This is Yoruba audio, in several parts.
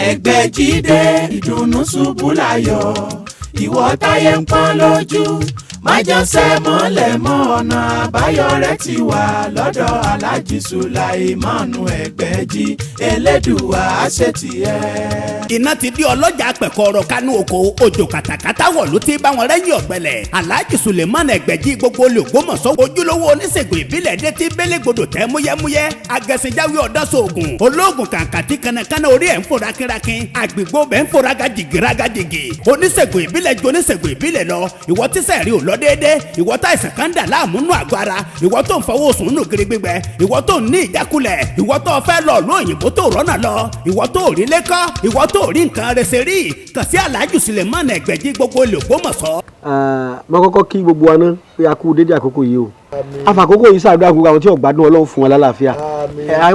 Ẹgbẹ́jídé ìdùnnú ṣubú láyọ̀, ìwọ táyé ń pọ́n lójú, májànsẹ́ mọ́lẹ̀ mọ́, ọ̀nà àbáyọ rẹ̀ ti wà lọ́dọ̀ Aláàjì Sùláìmánu Ẹgbẹ́jí, Elédùwà àṣetìẹ́. Iná ti di ọlọ́jà pẹ̀kọ́rọ̀ kánú oko, òjò kàtàkàtà wọ̀ ló ti bá wọn rẹ́yìn ọ̀gbẹ́lẹ̀. Alhaji Suleiman Ẹgbẹ̀jì gbogbo olùgbòmọ̀sọ́, ojúlówó oníṣègùn ìbílẹ̀ dé tí bélégbodò tẹ́ múyẹ́múyẹ́, agẹ̀sìnjáwé ọ̀dọ́sọ̀ọ̀gùn olóògùn kàǹkàtì, kanakana orí ẹ̀ ń fò rákínrákín, àgbègbè bẹ́ẹ̀ ń fò rágàjìgì rágàjìgì. Oníṣègùn ìbílẹ̀ ju oníṣègùn ìbílẹ̀ lọ. Ìwọ tíṣẹ̀ rí ò lọ déédé, ìwọ tá ìsàn kan dà láàmú nù àgọ́ ara, ìwọ tó ń fọwọ́ sùn nù gírí gbígbẹ, ìwọ tó ń ní ìjákulẹ̀, ìwọ tó fẹ́ lọ lóyìnbó tó rọ́nà lọ, ìwọ tó rí lẹ́kọ́, ìwọ tó rí nǹkan rẹsẹ̀ rí, kàn sí Alhaji Suleiman Ẹgbẹ̀jì gbogbo olùgbòmọ̀sọ́. Mo kọ́kọ́ kí gbogbo wa náà pé a kú dédé àkókò yìí o. Afàkókò yìí ṣàdúrà gbogbo àwọn tí ò gbádùn, Ọlọ́run fún wọn lálàáfíà.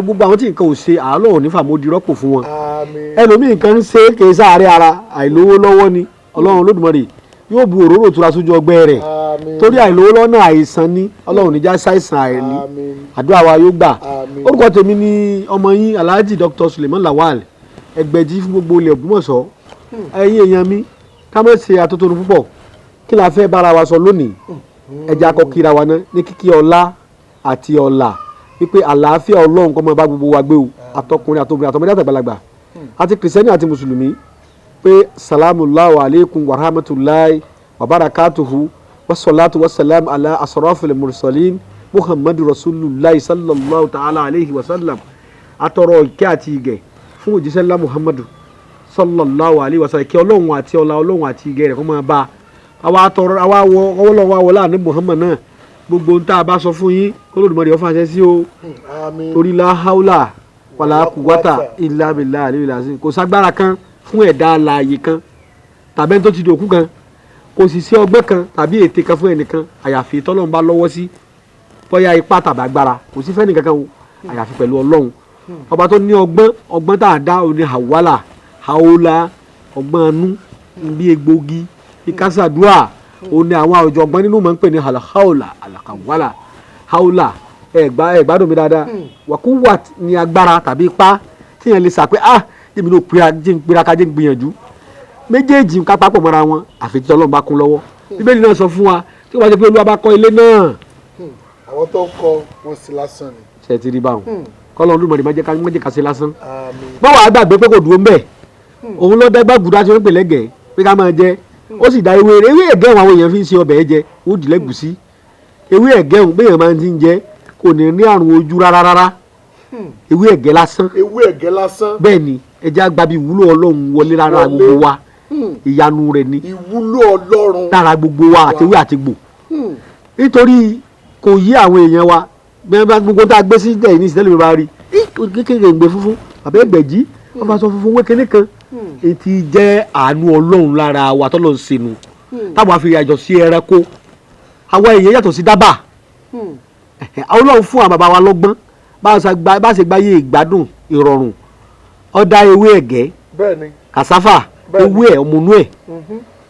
Gbogbo àwọn tí nǹkan ò ṣe, àárọ̀ ò ní fàmódi rọ́pò fún wọn. Ẹlòmíì nǹkan ń ṣe kì í sáàárẹ̀ ara, àìlówó lọ́wọ́ ni. Ọlọ́run Olódùmarè yóò bu òróró ìtura sójú ọgbẹ́ rẹ̀, torí àìlówó lọ́nà àìsàn ni. Ọlọ́run níjà ṣàìsàn àìní, àdúrà wa yóò gbà. Orúkọ tèmi ni ọmọ yín, Alhaji Dr. Suleiman Lawal Ẹgbẹ̀jì fún gbogbo ilẹ̀ Ògbómọ̀ṣọ́. Ẹ̀yin èèyàn mi, ká má ṣe àtótónu púpọ̀. Kí la fẹ́ bára wa sọ lónìí? Ẹja kọ kíra wa ná ní kíkí ọlá àti ọlà, wípé àlàáfíà Ọlọ́run kó máa bá gbogbo wa gbé o, àtọkùnrin, àtobìnrin, àtọmọdé, àtàgbàlagbà, àti kìrìsìtẹ́nì àti mùsùlùmí, pé salamu alaykum wa rahmatulahi wa barakatuhu, wasalaatu wasalam ala asrafil mursalin Muhammadu rasulillah sallallahu ta'ala alayhi wa sallam. Atọrọ ìkẹ́ àti ìgẹ̀ fún òjíṣẹ́ ńlá Muhammadu sallallahu alayhi wa sallam. Ìkẹ́ Ọlọ́run àti ọlá Ọlọ́run àti ìgẹ̀ rẹ̀ kó máa bá a. Àwa atọrọ, àwa wọ ọwọ́lọ́wọ́ wa wọlé àní Muhammad náà. Gbogbo ohun tá a bá sọ fún yín, kó Olódùmarè ó fàṣẹ sí o, torí la haula wàlá quwwata illa billahi aliyil azim. Kò ságbára kan fún ẹ̀dá alààyè kan tàbí ẹni tó ti dòkú kan, kò sì sí ọgbẹ́ kan tàbí ète kan fún ẹnìkan, àyàfi tọ́lọ́run bá lọ́wọ́ sí, bóyá ipá tàbí agbára, kò sí fẹ́ni kankan o, àyàfi pẹ̀lú Ọlọ́run ọba tó ní ọgbọ́n. Ọgbọ́n tá a dá o ní hawala haola, ọgbọ́n anú bí egbògi bí kásádùá o ní. Àwọn ọ̀jọ̀gbọ́n nínú mọ̀ ń pè ní alhaula alakawala haula. Ẹ̀gbá ẹ̀gbádùn mi dáadáa. Wàkúwà ní agbára tàbí ipá tíyẹn lè sà pé, ah, jẹ́mi ló pera, jẹ́ ń pera ká jẹ́ ń gbìyànjú méjèèjì ká papọ̀ mọ́ra wọn, àfi tí Ọlọ́run bá kún lọ́wọ́. Bíbélì náà sọ fún wa, tí wọ́n bá jẹ́ pé Olúwa bá kọ́ ilé náà, àwọn tó ń kọ́ wọn sí lásán ni. Ṣe ti rí báwọn? Kọ́lọ́ Olódùmarè má jẹ́ ká má jẹ́ ká ṣe lásán. Báwa á gbàgbé pé kò dúró ńbẹ̀. Òun ló dẹ́gbà gbùdá tí wọ́n ń pè lẹ́gẹ̀ẹ́ pé ká máa jẹ. Ó sì dá ewé ewé ẹ̀gẹ́ òun, àwọn èèyàn fi ń ṣe ọbẹ̀ jẹ, ó dì lẹ́gùsí. Ewé ẹ̀gẹ́ òun, béèyàn máa ti ń jẹ, kò ní ní àrùn ojú rárá rárá. Ewé ẹ̀gẹ́ lásán. Ewé ẹ̀gẹ́ lásán. Bẹ́ẹ̀ ni. Ẹja gbabi ìwúlò Ọlọ́run wọlé lára gbogbo wa, ìyanu rẹ̀ ni. Ìwúlò Ọlọ́run lára gbogbo wa, àtewé àtegbò, nítorí kò yí àwọn èèyàn wa. Bẹ́ẹ̀ bá gbogbo tá a gbé sí tẹ̀yìn ní ìsìtẹ́lẹ̀ mi bá rí kékeré ń gbé funfun, bàbá Ẹgbẹ̀jì wọ́n bá sọ funfun wé kékeré kan, etí jẹ́ àánú Ọlọ́run lára wa tọ́lọ́ ń senu táwọn afi yàtọ̀ sí ẹranko. Àwa èèyàn yàtọ̀ sí dábà. Ọlọ́run fún àwọn bàbá wa lọ́gbọ́n bá a ṣe gbáyé ìgbádùn ìrọ̀rùn. Ó dá ewé ẹ̀gẹ́, kàsáfà, ewé ẹ̀, ọmọnú ẹ̀,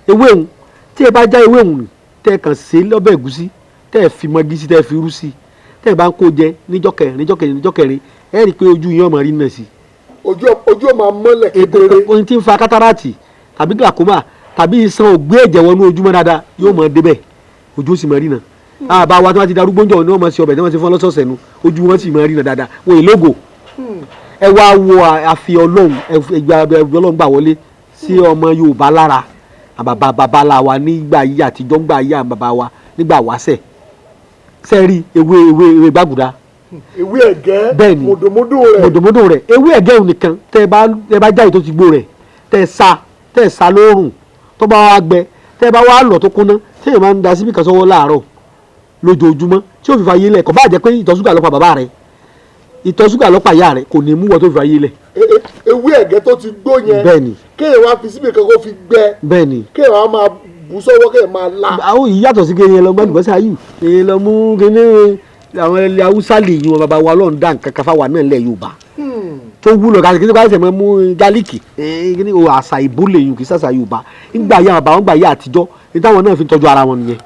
ewé òun. Tí ẹ bá já ewé òun, tẹ́ ẹ kàn sí lọ́bẹ̀ ẹ̀gúsí, tẹ́ ẹ fi mọ́gí sí, tẹ́ ẹ fi rú sí, tẹ́ ẹ bá ń kó jẹ níjọ́ kẹrin, níjọ́ kẹrin, níjọ́ kẹrin, ẹ rí i pé ojú yín ọmọ rí náà sí. Ojú ọmọ mọ́lẹ̀ kedere. Ohun tí ń fa kátàràtì tàbí glaucoma tàbí iṣan ògbé ẹ̀jẹ̀ wọnú ojúmọ́ dáadáa yóò mọ̀ débẹ̀, ojú ó sì mọ̀ rí náà. Àbá wa tí wọ́n ti darúgbó ń jọ ní wọ́n mọ̀ sí ọbẹ̀ tí wọ́n ti fọ́n lọ́sọ̀ọ̀sẹ̀ nu, ojú wọn sì mọ̀ rí náà dáadáa, wọn èlógo. Ẹ wá wo àfi Ọlọ́run, ẹgbẹ́ Ọlọ́run gbà wọlé sí ọmọ Yorùbá lára. Àbàbà bàbá wa nígbà yí àtijọ́, gbà yí àwọn bàbá wa nígbà wáṣẹ̀ sẹ́ẹ̀rí ewé ewé ewé gbàgùdà, ewé ẹ̀gẹ́. Bẹ́ẹ̀ni. Mòdòmódò rẹ̀. Mòdòmódò rẹ̀, ewé ẹ̀gẹ́ òun nìkan, tẹ́ ẹ bá jáde tó ti gbó rẹ̀, tẹ́ ẹ sa lóòrùn, tó bá wá gbẹ, tẹ́ ẹ bá wá lọ̀ tó kúnná, tí èèyàn máa ń da síbì kan sọ́wọ́ láàárọ̀ lójoojúmọ́ tí ó fi fa yé lẹ̀, kò bá jẹ́ pé ìtọ̀ ṣúgà ló pa bàbá rẹ̀, ìtọ̀ ṣúgà ló pa ìyá rẹ̀, kò ní mú wọ́n tó fi fa yé lẹ̀. Ewé ẹ̀gẹ́ tó ti gbó yẹn? Bẹ́ẹ̀ni. Kéèyàn wá fi síbì kan kó fi gbẹ? Bẹ́ẹ̀ni. Kéèyàn wá máa bù sọ́wọ́, kéèyàn máa la? Àwọn yìí yàtọ̀ sí kéèyàn lọ gbọ́dọ̀ bọ́sẹ̀ ayù, kéèyàn lọ mú kíní àwọn ilẹ̀ Haúsá lè yun. Bàbá wa Ọlọ́run dá nǹkan kan fáwa náà lẹ̀ Yorùbá tó wúlò ká kí ní ká mọ mú garlic kíní o. Àṣà ìbò lè yun, kì í ṣàṣà Yorùbá. Ńgbà yà bàbá wọn gbà yà àtijọ́ ní táwọn náà fi tọ́jú ara wọn nìyẹn,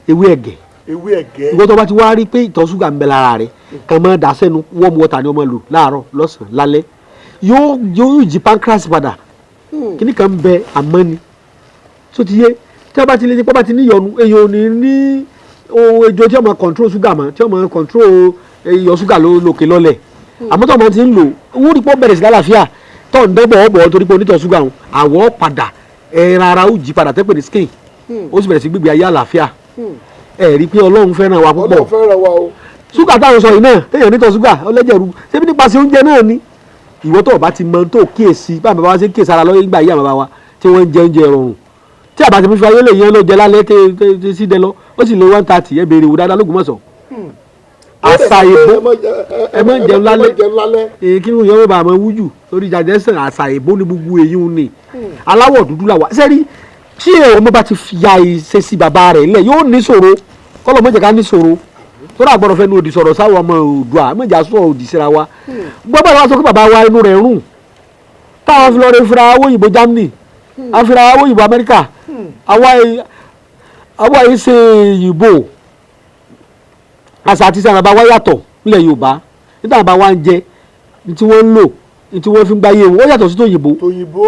ewé ẹ̀gẹ́. Ewé ẹ̀gẹ́. Ìwọ tó bá ti wá rí pé ìtọ̀ ṣúgà ń bẹ lára rẹ̀, kàn máa dà sẹ́nu. Warm water ni wọ́n máa lò láàárọ̀, lọ́sàn-án, lálẹ́. Yóò jí pancreas padà. Kíní kan ń bẹ àmọ́ ni tó ti yé, tí a bá ti lè jẹ́ pé bá ti níyọnu, èyàn ò ní ní ohun ejò tí ó máa control ṣúgà mọ́, tí ó máa control iyọ̀ ṣúgà lókè lọ́lẹ̀. Àmọ́ tó máa ti ń lò, owó rí pọ́ bẹ̀rẹ̀ sí lálàáfíà tó ń dẹ́gbọ̀ ọ̀bọ̀, torí pé onítọ̀ ṣúgà òun àwọ̀ padà, ẹran ara ó jí padà tẹ́pẹ̀ ní skin, ó sì bẹ̀rẹ̀ sí gbígbé ayé àlàáfíà. Ẹ rí i pé Ọlọ́run fẹ́ràn wa púpọ̀. Ọlọ́run fẹ́ràn wa o. Ṣúgà táwọn sọ yìí náà, téèyàn nítọ̀ ṣúgà ọlẹ́jẹ̀ ru, ṣébi nípasẹ̀ oúnjẹ náà ni. Ìwọ tó o bá ti mọ tó kíyèsí bá bàbá wa ṣe ń kíyèsí ara lọ́yìn, ìgbà yìí àwọn bàbá wa tí wọ́n ń jẹ oúnjẹ rọrùn, tí àbá ti fi ayé lè yẹn ló jẹ lálẹ́ tẹ sí dẹ lọ, ó sì lé 1:30. Ẹ béèrè wò dáadáa lÓgbómọ̀ṣọ́, àṣà ìbò ẹ má jẹun lálẹ́. Ẹ má jẹun lálẹ́. Èyí kí ni yọ̀wé bá máa wújù lórí digestion. Àṣà ìbò ní gbogbo èyí ń ní aláwọ̀ dúdú làwà sẹ́rí. Tí ọmọ bá ti ya ìṣesí bàbá rẹ̀ lẹ̀, yóò ní ṣòro. Kọ́lọ̀ mọ̀jẹ̀ ká ní ṣòro tó rà gbọ́dọ̀ fẹ́ ní òdì sọ̀rọ̀ sáwọn ọmọ Oòduà, mọ̀jà sọ̀rọ̀ òdì síra wa. Gbọ́dọ̀ wá sọ pé bàbá wa inú rẹ̀ rùn, táwọn fi lọ rẹ fira owó òyìnbó Germany, àfira owó òyìnbó Amẹ́ríkà. Àwa yìí ṣe òyìnbó. Àṣà àti sàrà bá wa yàtọ̀ nílẹ̀ Yorùbá. Nígbà bá wa ń jẹ ní tí wọ́n ń lò, ní tí wọ́n fi ń gbáyé wọn, ó yàtọ̀ sí tòyìnbó. Tòyìnbó.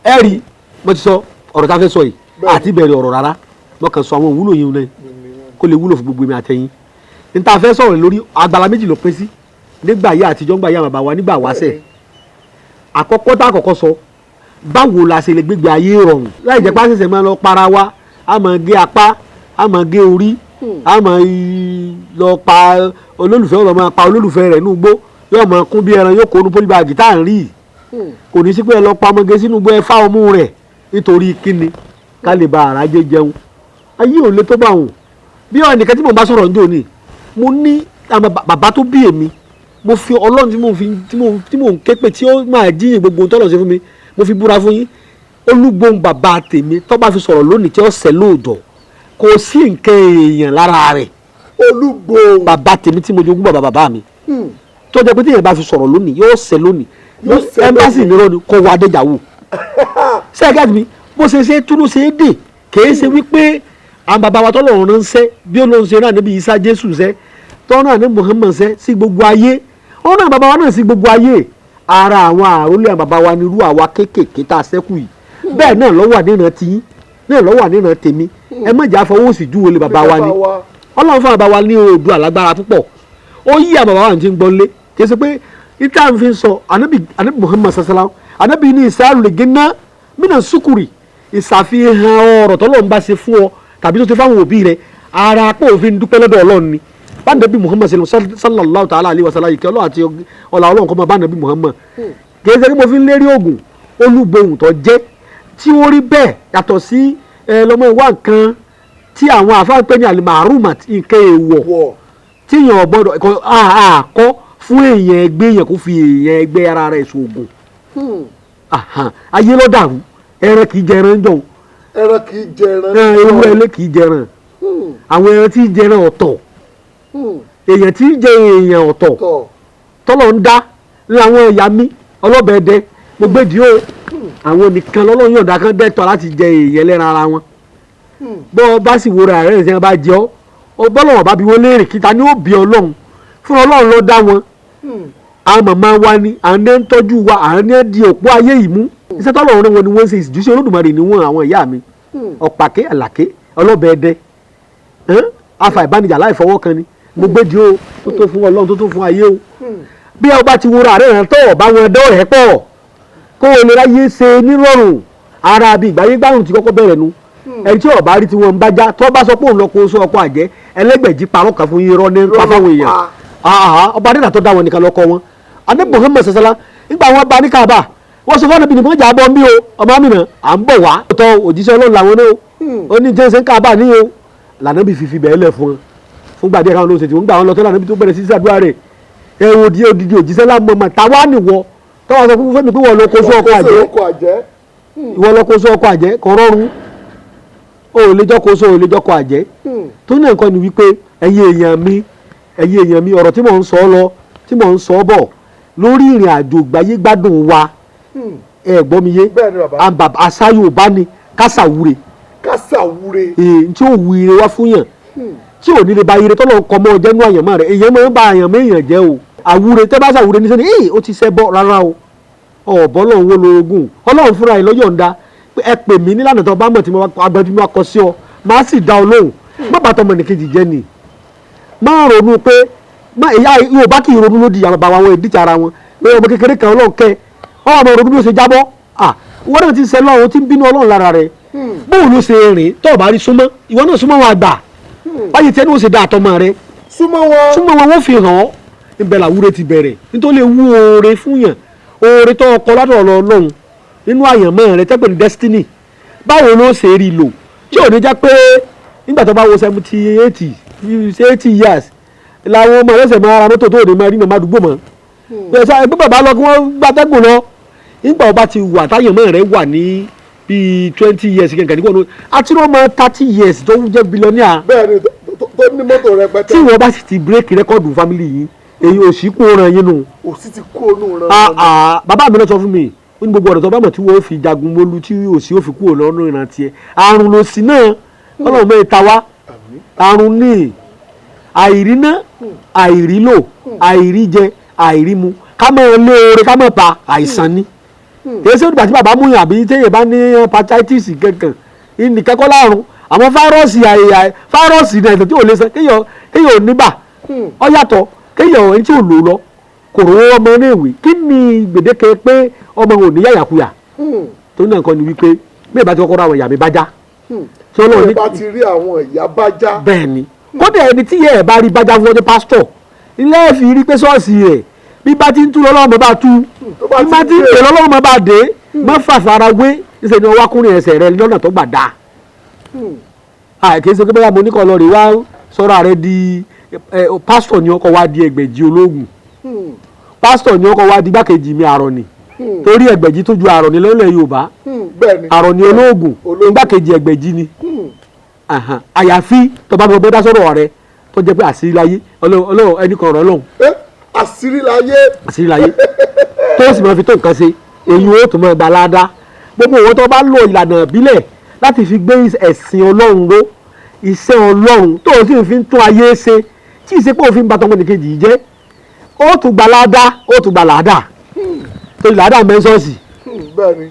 Ẹ rí, mo ti sọ ọ̀rọ̀ tá a fẹ́ sọ yìí àti bẹ̀rẹ̀ ọ̀rọ̀ rárá, mo kàn sọ àwọn òwúlò yìí náà kó lè wúlò fún gbogbo èmi àtẹ̀yìn. Ní tá a fẹ́ sọ̀rọ̀ lórí, agbára méjì ló pín sí nígbà yá àtijọ́, nígbà yá bàbá wa, nígbà wáṣẹ̀. Àkọ́kọ́ tá àkọ́kọ́ sọ, báwo la ṣe lè gbégbé ayé rọrùn láì jẹ́ pé àṣẹ̀ṣẹ̀ máa lọ para wa, a máa gé apá, a máa gé orí, a máa lọ pa olólùfẹ́, ó lọ máa pa olólùfẹ́ rẹ̀ nínú igbó, yóò máa kún bí ẹran, yóò kó nu polybag tá à ń rí. Kò ní sí pé ẹ lọ pa ọmọge sínú igbó, ẹ fá ọmú rẹ̀ nítorí kíni? Ká lè ba àràjẹ jẹun. Ayé ò le tó bá wọn. Bí ẹnìkan tí mò ń bá sọ̀rọ̀ níjó ni, mo ní bàbá tó bí èmi, mo fi Ọlọ́run tí mò ń fi tí mò ń ké pè, tí ó máa jíyìn gbogbo tọ́lọ̀ ṣe fún mi, mo fi búra fún yín, olúgbòhùn bàbá tèmi tó bá fi sọ̀rọ̀ lónìí tí ó ṣẹ lóòjọ́, kò sí nǹkan èèyàn lára rẹ̀. Olúgbòhùn. Bàbá tèmi tí mo jogún, bàbá bàbá mi, tó jẹ́ pé téèyàn bá fi sọ̀rọ̀ lónìí, yóò ṣẹ lónìí. Yóò ṣẹ. Ẹ́mbásì nírọ̀ ni kò wá adéjà wò ṣé ẹ gẹ́gẹ́ mi bó ṣe ṣe túnú ṣe é dè. Kìí ṣe wípé àwọn bàbá wa tọ́lọ́run ránṣẹ́ bí ó lóun ṣe náà níbi Isa Jésù ṣẹ́ tọ́ náà ní Muhammad ṣẹ́ sí gbogbo ayé, ó náà bàbá wa náà sí gbogbo ayé. Ara àwọn àrólé àwọn bàbá wa nírú àwa kéékèèké tá a ṣẹ́kù yìí, bẹ́ẹ̀ náà ló wà níran tiyín, náà ló wà níran tèmi. Ẹ má jà fọwọ́ sí júwe lé bàbá wa ni. Ọlọ́run fún bàbá wa ní Oòduà lágbára púpọ̀. Ó yí àwọn bàbá wa ti ń gbọ́n lé. Kì í ṣe pé ìta fi ń sọ anabi, anabi Muhammad sallam, anabi ní ìsáàlù lè gẹ́nà mínà sukuri, ìṣàfihàn ọ̀rọ̀ tọ́lọ́run bá ṣe fún ọ tàbí tó ṣe fáwọn òbí rẹ, ara pé òfin dúpẹ́ lọ́dọ̀ Ọlọ́run ni. Bá nàbí Muhammad sallallahu ta'ala alayhi wa sallam, ìkẹ́ Ọlọ́run àti ọlá Ọlọ́run kọ́ máa bá nàbí Muhammad. Kì í ṣe kí mo fi ń lérí oògùn olúgbòhùn tó jẹ́ tí ó rí bẹ́ẹ̀, yàtọ̀ sí ẹ lọ́mọ ìwà nǹkan tí àwọn àfáà pè ní alimarumat, nǹkan èèwọ̀ tí èèyàn gbọ́dọ̀ àkọ́ fún èèyàn ẹgbẹ́ èèyàn kó fi èèyàn ẹgbẹ́ ara rẹ̀ ṣoògùn. Ayé ló dàrú. Ẹran kì í jẹ ẹran jọ̀hún. Ẹran kì í jẹ ẹran. Ewúrẹ́ ilé kì í jẹ ẹran. Àwọn ẹran tí í jẹ ẹran ọ̀tọ̀, èèyàn tí í jẹ èèyàn ọ̀tọ̀. Tọ́lọ̀ ń dá ní àwọn ẹ̀yà mi ọlọ́bẹ̀ẹ́dẹ mo gbèdí o. Àwọn nìkan lọ́lọ́run yọ̀ǹda kan dẹ́tọ̀ láti jẹ èèyàn ẹlẹ́ran ara wọn. Bọ́ ọ bá sì wúra rẹ̀ ṣe bá jẹ ọ́, bọ́lọ̀wọ̀n bá bí wọ́n léèrè kíta ni ó bí Ọlọ́run fún. Ọlọ́run ló dá wọn. Àwọn màmá wa ni à ń tọ́jú wa, à ń di òpó ayé yìí mú. Iṣẹ́ tọ́lọ́run rán wọn ni wọ́n ń ṣe. Ìjúṣe Olódùmarè ni wọ́n. Àwọn ìyá mi ọ̀pàké àlàké ọlọ́bẹ̀ẹ́dẹ afa ìbánijà láì fọwọ́ kan ni mo gbé di o. Tó tó fún Ọlọ́run, tó tó fún ayé o. Bí ọba ti wúra rẹ̀ rẹ̀ tọ́ ọba wọn dọ́ rẹ̀ pọ̀ kó o lè ráyé ṣe nírọ̀rùn ara bí ìgbáyé gbárùn ti kọ́kọ́ bẹ̀rẹ̀ nu. Ẹni tí ọba rí tí wọ́n ń bá já, tó bá sọ pé òun lọ kó sọ ọkọ àjẹ́ ẹlẹ́gbẹ̀jì parọ́ kan fún yín, irọ́ ní pa fáwọn èèyàn. Ọba adéǹda tó dá wọn nìkan lọ́kọ wọn. Adé Muhammad sasala, nígbà wọn bá ní Kaaba, wọ́n sọ fún ẹnìbìnrin mọ́jà bọ́ mí o, ọmọ mi náà à ń bọ̀ wá tọ́ òjíṣẹ́ Ọlọ́run làwọn náà ó ní jẹ́ ṣe ń Kaaba ní o. Lànà bí fífi bẹ́ẹ̀ lẹ̀ fún wọn fúngbà díẹ̀ káwọn ló ṣe tí wọ́n gbà wọn lọ tó lànà bí tó bẹ̀rẹ̀ sí sàdúrà rẹ̀. Ẹ wo di odidi òjíṣẹ́ lámọ̀mọ̀ táwa nìwọ tọ́wọ́ sọ fún fẹ́mi pé wọ́n lọ kó sún ọkọ àjẹ́, ìwọ lọ kó sún ọkọ àjẹ́. Kò rọrùn o, ò lè jọ́ kó sún, o lè jọ́ kó àjẹ́ tó ní nǹkan ni wípé ẹ̀yin èèyàn mi, ẹ̀yin èèyàn mi, ọ̀rọ̀ tí mò ń sọ lọ, tí mò ń sọ bọ̀ lórí ìrìn àjò gbáyé gbádùn wa, ẹ gbọ́ mi yé? Àṣà Yorùbá ni kásàwúre. Kásàwúre. Èyí tí ó wu ire wá fún yàn, tí ò ní lè ba ire tọ́lọ̀ kọ́ mọ́ ọjẹ́ nú àyànmọ́ rẹ̀. Èèyàn máa ń ba àyànmọ́ èèyàn jẹ́ o. Àwúre tẹ́ bá ṣàwúre ní sẹ́ni èyí ó ti ṣẹ́ bọ́ rárá o. Ọ̀bọ Ọlọ́run wo lorogún? Ọlọ́run fúnra ẹ̀ lọ́yọ̀ǹda pé ẹ pè mí nílànà tó bá mọ̀ tí mo agbẹ́bí máa kọ sí ọ, máa sì dá ọ lóhùn. Má bàtà ọmọnìkejì jẹ́ ni. Má ronú pé má ìyá Yorùbá kì í ronú lódì àwọn bàbá wọn ìdíje ara wọn pé ọmọ kékeré kan Ọlọ́run kẹ ọ wà máa ronú bí ó ṣe jábọ́. À wọ́n náà ti ń ṣe Ọlọ́run, ó ti ń bínú Ọlọ́run lára rẹ̀. Bóun ló ṣe rìn tó o bá rí súnmọ́ ìwọ náà, súnmọ́ wọn àgbà báyìí tẹ́ni ó ṣe dá àtọmọ rẹ. Súnmọ́ wọn. Súnmọ́ wọn, wọ́n fi hàn ọ́. Ibẹ̀ làwúre ti bẹ̀rẹ̀, nítorí lè wú oore fún yàn, oore tó ọkọ látọ̀ ọ̀rọ̀ Ọlọ́run nínú àyànmọ́ rẹ tẹ́pẹ̀ ní destiny. Báwo ló ṣe rí lò tí ò ní jẹ́ pé nígbà tó bá wo 70, 80, 80 years làwọn ọmọ ẹlẹ́sẹ̀ máa ra mọ́tò tó ò ní máa rí màmá àdúgbò mọ́? Ẹgbẹ́ bàbá lọ kí wọ́n gbàtẹ́gùn lọ. Nígbà ọba ti wà táyànmọ́ rẹ wà ní bíi 20 years kankan nígbà wọn àti wọn máa 30 years tó ń jẹ́ billionaire. Bẹ́ẹ̀ ni, tó ní mọ́tò rẹpẹtẹ. Tí wọ́n bá sì ti break record family yìí, èyí ò sí kó ràn yín nù. Òsì ti kó onú ran. Ah, ah, bàbá mi náà sọ fún mi, ó ní gbogbo ọ̀rọ̀ tó bá mọ̀ tí wọ́n fi jagun mólú tí òsì ó fi kúrò lọ́nà ìrántí ẹ̀, àrùn lòsì náà. Ọlọ́run mẹ́rin ta wá àrùn ní àìríná, àìrílò, àìríjẹ, àìrímu, ká mọ̀ lé oore, ká mọ̀ pa àìsàn ni. Kì í ṣe ìgbà tí bàbá mú yàn àbí téèyàn bá ní hepatitis kankan ìnìkan kọ́ láàrùn. Àwọn fáírọ́ọ̀sì, fáírọ́ọ̀sì ní àìsàn tí ò lè san. Kéèyàn ò níbà ọ yàtọ̀, kéèyàn ẹni tí ò lò lọ kò rówó ọmọ iléèwé. Kí ni gbèdéke pé ọmọ ò ní yàyàkuyà? Tó náà kọ́ ni wípé bí ìbá ti kọ́kọ́ ra àwọn ìyá mi bá já tí Ọlọ́run Bí ní bá ti rí àwọn ìyá bá já. Bẹ́ẹ̀ ni, kódà ẹni tí yẹ ẹ̀ bá rí bájá fún ọjọ́ pásítọ̀ ilé ẹ̀ fi rí pé ṣọ́ọ̀ṣì rẹ̀ bí bá ti ń tú lọ́lọ́run bá tú, Tó bá bí bá ti ti ń ń dè lọ́lọ́run bá dé. Má fàfara wé níṣẹ́ ni ọwọ́ akúnrin ẹsẹ̀ rẹ lọ́nà tó gbà dáa. Kì í ṣe pé bóyá mo ní kọ́ lọ rè wá sọ̀rọ̀ rẹ di pásítọ̀ ni ọkọ̀ wá di ẹgbẹ̀jì ológun, pásítọ̀ ni ọkọ̀ wá di igbákejì mi àrọ̀ ni, torí ẹgbẹ̀jì tó ju àrọ̀ ni lọ́lẹ̀ Yorùbá. Bẹ́ẹ̀ ni. Àrọ̀ ni ológun. Ológun. Igbákejì ẹgbẹ̀jì ni. Àyàfi tó bá bọ́ dá sọ̀rọ̀ rẹ tó jẹ́ pé àṣírí láyé Ọlọ́run ẹnì kan ọ̀rọ̀ Ọlọ́run. Eh, àṣírí láyé. Àṣírí láyé tó sì máa fi tó nǹkan ṣe, èyí ó tún máa gba láàdá. Gbogbo òwò tó bá lo ìlànà ìbílẹ̀ láti fi gbé ẹ̀sìn Ọlọ́run ró, iṣẹ́ Ọlọ́run tó o sì fi ń tún ayé ṣe, tí ì ṣe pé òfin bàtọ́ ọmọnìkejì yìí jẹ́, ó tún gba láàdá, ó tún gba làádá, torí làádá mẹ́sọ̀ọ̀sì. Bẹ́ẹ̀ ni.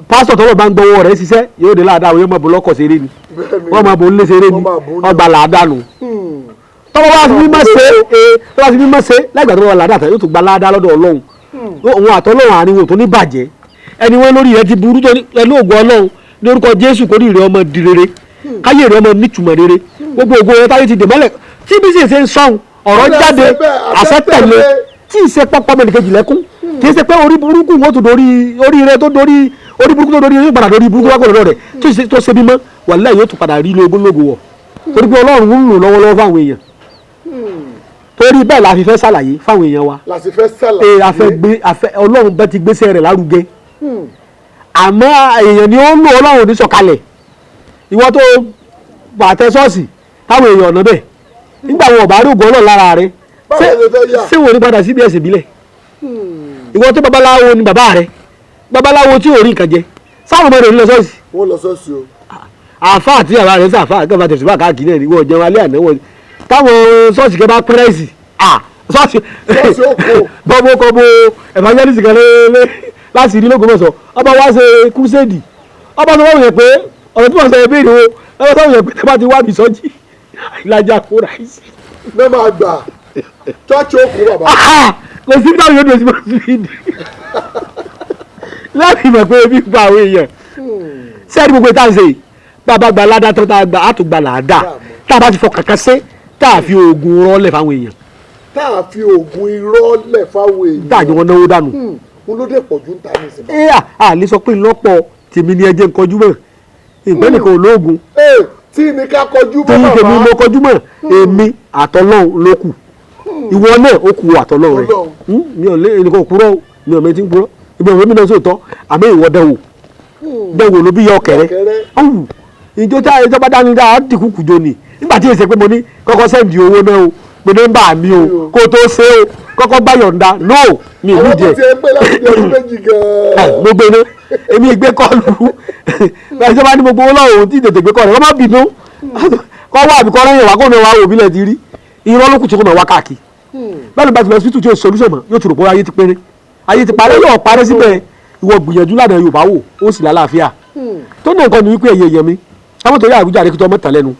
Pásítọ̀ tọ́lọ̀ bá ń gbọ́wọ́ rẹ̀ ṣiṣẹ́ yóò dé láàdá, àwọn yóò máa bọ̀ lọ́kọ̀ ṣeré ni. Bẹ́ẹ̀ ni. Wọ́n máa bọ̀ nílé ṣeré ni. Wọ́n máa bò ó ní. Ọgbà làádá nù. Tọ́wọ́ bá fi mímọ́ ṣe é, tọ́wọ́ bá fi mímọ́ ṣe láìgbà tó bá wà làádá tán, yóò tún gba láàdá lọ́dọ̀ Ọlọ́run. Òun àtọ́lọ́run àárín wọn ò tó ní bàjẹ́. Ẹni wọn lórí rẹ ti burú tó ní pẹ̀lú ògùn Ọlọ́run ní orúkọ Jésù, kórì rẹ ọmọ di rere, káyé rẹ ọmọ nítumọ̀ rere. Gbogbo ògo rẹ táyé ti dè mọ́lẹ̀ tí bí sì ṣe ń sọ̀hún ọ̀rọ̀ Ọ̀rọ̀ jáde àṣẹ bẹ́ẹ̀, àṣẹ àṣẹ tẹ̀lé tẹ̀lé. Tí ì ṣe pọ́pọ́ mẹ́nìkejì lẹ́kún, kì í ṣe pé orí burúkú wọn tó dorí orí rẹ, tó dorí orí burúkú, tó dorí yóò padà dorí burúkú wákò lọ́dọ̀ rẹ̀ tí ì ṣe tó ṣe bímọ wàláhì yóò tún padà rí lógúnlógún wọ̀, torí pé Ọlọ́run ń lò lọ́wọ́lọ́wọ́ fáwọn èèyàn. Torí bẹ́ẹ̀ la fi fẹ́ ṣàlàyé fáwọn èèyàn wa. La sì fẹ́ ṣàlàyé. Ee, afẹ́ gbé afẹ́ Ọlọ́run bẹ́ẹ̀ ti gbéṣẹ́ rẹ̀ lárugẹ, àmọ́ èèyàn ni ó ń lò. Ọlọ́run ò ní sọ̀kalẹ̀. Ìwọ tó pàtẹ ṣọ́ọ̀ṣì táwọn èèyàn ọ̀nà bẹ́ẹ̀ nígbà wọn ò bá rí ògùn Ọlọ́run lára rẹ, Báwo ló fẹ́ yà? ṣé wọn ò ní padà síbi ẹ̀sìn ìbílẹ̀? Ìwọ tó babaláwo ni bàbá rẹ, babaláwo tí ò rí nǹkan jẹ, sáwọn ọmọ rẹ ní lọ ṣọ́ọ̀ṣì? Wọ́n lọ ṣọ́ọ̀ṣì o. Àáfàá àti bàbá rẹ sàáfàá kẹfà tẹ̀síwá káàkiri náà ni wọ́n jẹun alẹ́ àná wọn táwọn ṣọ́ọ̀ṣì kẹ bá pírẹ́sì ṣọ́ọ̀ṣì. Ṣọ́ọ̀ṣì ó kó. Bọ́bọ́ kọ́ bó evangelist kan lé láti rí lÓgbómọ̀ṣọ́, ọba wá ṣe crusade, ọba sọ wọ́n yẹn pé ọ̀rọ̀ tí wọ́n sọ yẹn béèrè o, ọba sọ wọ́n yẹn pé tẹ́ bá ti wá mi sọ́jí ìlàjà kó ráìsì. Náà máa gbà ṣọ́ọ̀ṣì ó kó bàbá. Kò sí táwọn yóò dé sí máa fi dì láti mọ̀ pé ebi ń pa àwọn èèyàn. Sẹ́ẹ̀dì gbogbo ìta ń ṣe yìí, bàbá gba ládá tó tá a gba, á tún gba làádá tá a bá ti fọ kàkà ṣe, tá a fi oògùn rọ́lẹ̀ fáwọn èèyàn. Tá a fi oògùn irọ́ lẹ̀ fáwọn èèyàn. Tá a jọ wọn náwó dànù. N ló dé pọ̀ ju ń ta ní ìsìn. Ẹ à lè sọ pé lọ́pọ̀ tèmi ni ẹ jẹ́ ń kọjú mọ́ ìgbẹ́ nìkan olóògùn. Ee, tí ní ká kọjú tí mọ́ tèmi bàbá. mo kọjú mọ́ èmi àtọlọ́hun ló kù, ìwọ náà ó kù àtọlọ́hun rẹ. Ọlọ́run. Mi ò lé ẹnìkan òkúrọ́ o, mi ò mẹ́tí ń purọ́, ìgbà òwe mi náà sòótọ́, àmọ́ ìwọ dẹ̀wò dẹ̀wò ló bí yọ ọkẹrẹ. Ọ̀kẹ́rẹ́. Ọ̀hún ìjọ tí ìjọba dání dáa dìkú kùjọ ni nígbà tí èsè pé mo ní kọ́kọ́ send owó náà o, pé nọ́mbà mi o, kó o tó ṣe o kọ́kọ́ bá yọ̀ǹda no mi ò Àwọn ní tó díẹ̀. ti ẹ pé láti bí ọdún 2 gan-an. Mo gbé iná, èmi gbé kọlù ẹjọ́ bá ní mo gbowó lọ́wọ́ òun tí tètè gbé kọlù, wọ́n má bínú kọ́ wá àbí kọ́ rẹ́yìn wá kó ní wá wò bílẹ̀ ti rí. Irọ́ ló kù tí kò máa wá káàkiri. Bẹ́ẹ̀ ló bá ti lọ hospital tí o solution mọ́, yóò ti rò pé ayé ti péré. Ayé ti parẹ́, yóò parẹ́ síbẹ̀. Ìwọ gbìyànjú lànà Yorùbá wò, ó sì lálàáfíà. Tó ní nǹkan ní wípé ẹ̀yẹ èèyàn mi káwọn torí àwùjáde kí tó ọmọ tàn lẹ́nu,